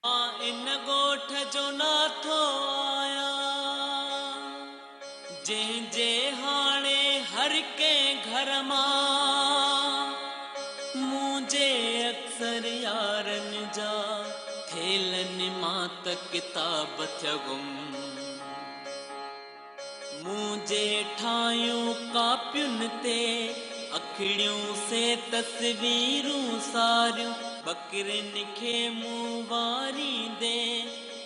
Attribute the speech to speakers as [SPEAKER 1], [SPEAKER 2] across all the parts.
[SPEAKER 1] مان ان ڳوٺ جو ناٿو آهيان، جنهن جي هاڻي هر ڪنهن گهر مان منهنجي اڪثر يارن جا ٿيلهن مان ته ڪتاب ٿيا گم. مون جي ٺاهيون ڪاپين تي اکڙيون سي تصويرون ساريون ٻڪرين کي مون واريندي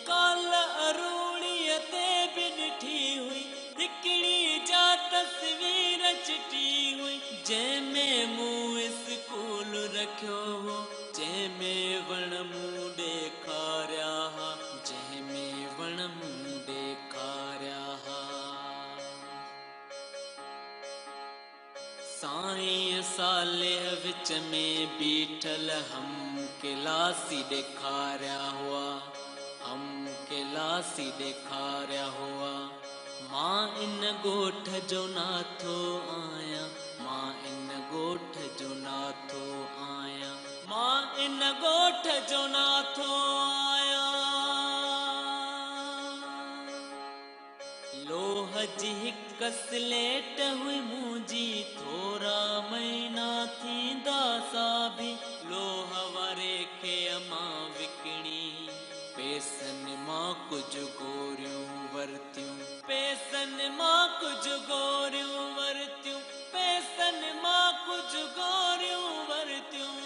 [SPEAKER 1] ڪالهه اروڙيء تي به ڏٺي هئي هڪڙي جا تصوير چٽي هئي جنهن ۾ مون اسڪول رکيو هو جنهن ۾ وڻ مون ڏيکاريا ها جنهن ۾ وڻ مون ڏيکاريا ها. سائين صالح وچ ۾ بيٺل هم ڪلاسي ڏيکاريا هئا، هم ڪلاسي ڏيکاريا هئا. مان ان ڳوٺ جو ناٿو آهيان، مان ان ڳوٺ جو ناٿو آهيان. مان ان ڳوٺ جو ناٿو آهيان. لوهه جي هڪ سليٽ هئي منهنجي، ٿورا مهينا ٿيندا سا به لوهه واري کي امان وڪڻي، پيسن مان ڪجهه گوريون ورتيون. پيسن مان ڪجهه گوريون ورتيون، پيسن مان ڪجهه گوريون ورتيون.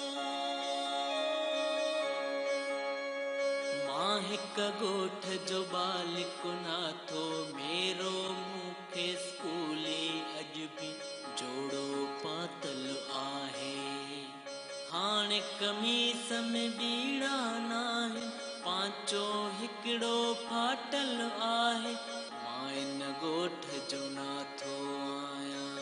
[SPEAKER 1] مان هڪ ڳوٺ جو ٻالڪ ناٿو ميرو مون کي اسڪولي اڄ به جوڙو پاتل آهي. هاڻ قميص ۾ ٻيڙا ناهن، پانچو هڪڙو ڦاٽل آهي. مان ان ڳوٺ جو ناٿو آهيان.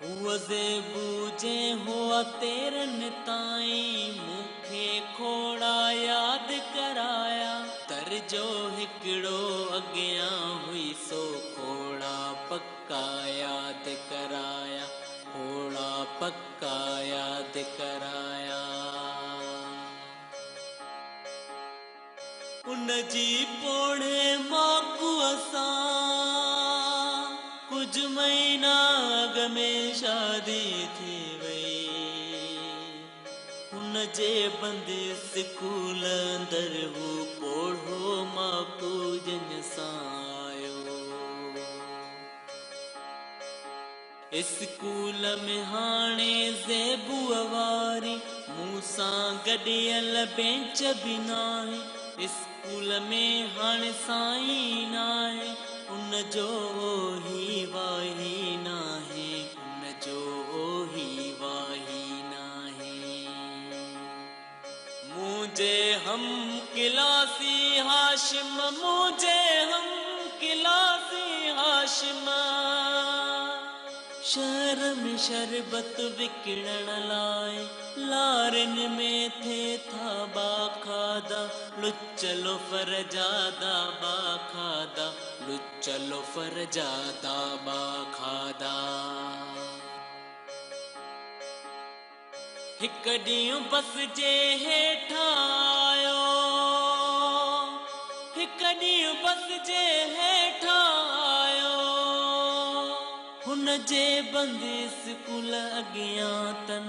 [SPEAKER 1] هوء زيبو جنهن هئا تيرن تائين مون کي کوڙا ياد ڪرايا. درجو هڪڙو اڳيان هئي سو کوڙا پڪا ياد ڪرايا، کوڙا پڪا ياد ڪرايا. ان جي پوڙهي ماڪوء سان ڪجهه مهينا اڳ ۾ شادي ٿي وئي. هن جي بند اسڪول اندر هو پوڙهو ماڪو ڄڃ سان آيو. اسڪول ۾ هاڻي زيبوء واري مون سان گڏيل بينچ به ناهي. اسڪول ۾ هاڻي سائين ناهي، ان جو اوهي واهي ناهي، ان جو اوهي واهي ناهي. منهنجي هم ڪلاسي هاشم، منهنجي هم ڪلاسي هاشم. شهر ۾ شربت وڪڻڻ لاء لارين ۾ ٿئي ٿا باکادا، لچ لوفر جا داٻا کاڌا، لچ لوفر جا داٻا کاڌا. هڪ ڏينهن بس جي هيٺان آيو، هڪ ڏينهن بس جي هيٺان آيو. هن جي بند اسڪول اڳيان تن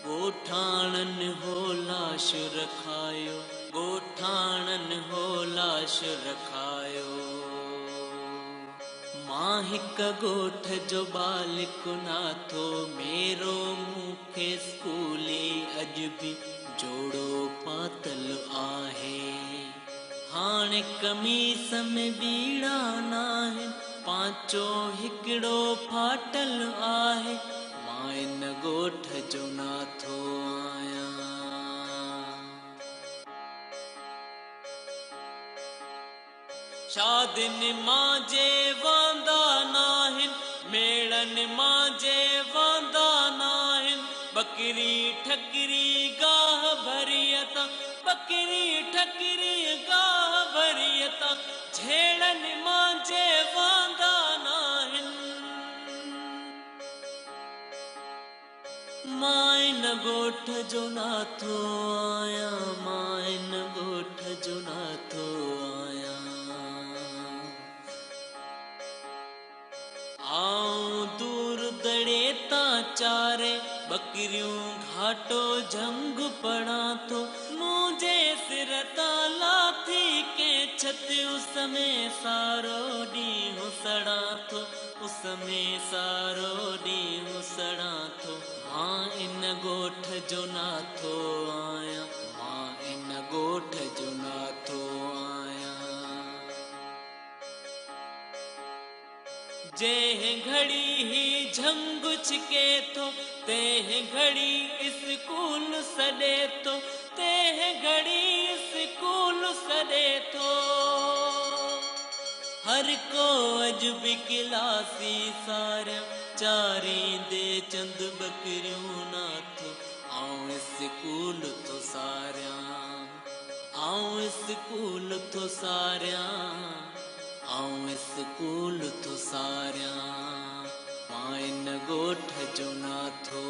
[SPEAKER 1] ڳوٺاڻن هو لاش رکايو، ڳوٺاڻن هو لاش رکايو. مان هڪ ڳوٺ جو ٻالڪ ناٿو ميرو مون کي اسڪولي اڄ به جوڙو پاتل آهي. هاڻ قميص ۾ ٻيڙا ناهن، پانچو هڪڙو ڦاٽل آهي. مان ان ڳوٺ جو ناٿو آهيان. شادين مان جي واندا ناهن، ميڙن مان جي واندا ناهن، ٻڪري ٺڪري گاهه ڀريء تان، ٻڪري ٺڪري گاهه ڀريء تان، جهيڙن مان جي واندا ناهن. مان ان ڳوٺ جو ناٿو آهيان، مان هن ڳوٺ جو ناٿو آهيان. آئون دور دڙي تان چاري ٻڪريون گهاٽو جهنگ پڙهان ٿو. منهنجي سر تان لاٿي ڪنهن ڇت، اس ۾ سارو ڏينهن سڙان ٿو، اس ۾ سارو ڏينهن سڙان ٿو. مان ان ڳوٺ جو ناٿو آهيان، مان ان ڳوٺ جو ناٿو آهيان. جنهن گهڙي هي جهنگ ڇڪي ٿو، تنهن گهڙي اسڪول سڏي ٿو، تنهن گهڙي اسڪول سڏي ٿو. هر ڪو اڄ به ڪلاسي ساريان، چاريندي چند ٻڪريون ناٿو. آئون اسڪول ٿو ساريان، آئون اسڪول ٿو ساريان، آئون اسڪول ٿو ساريان. مان ان ڳوٺ جو ناٿو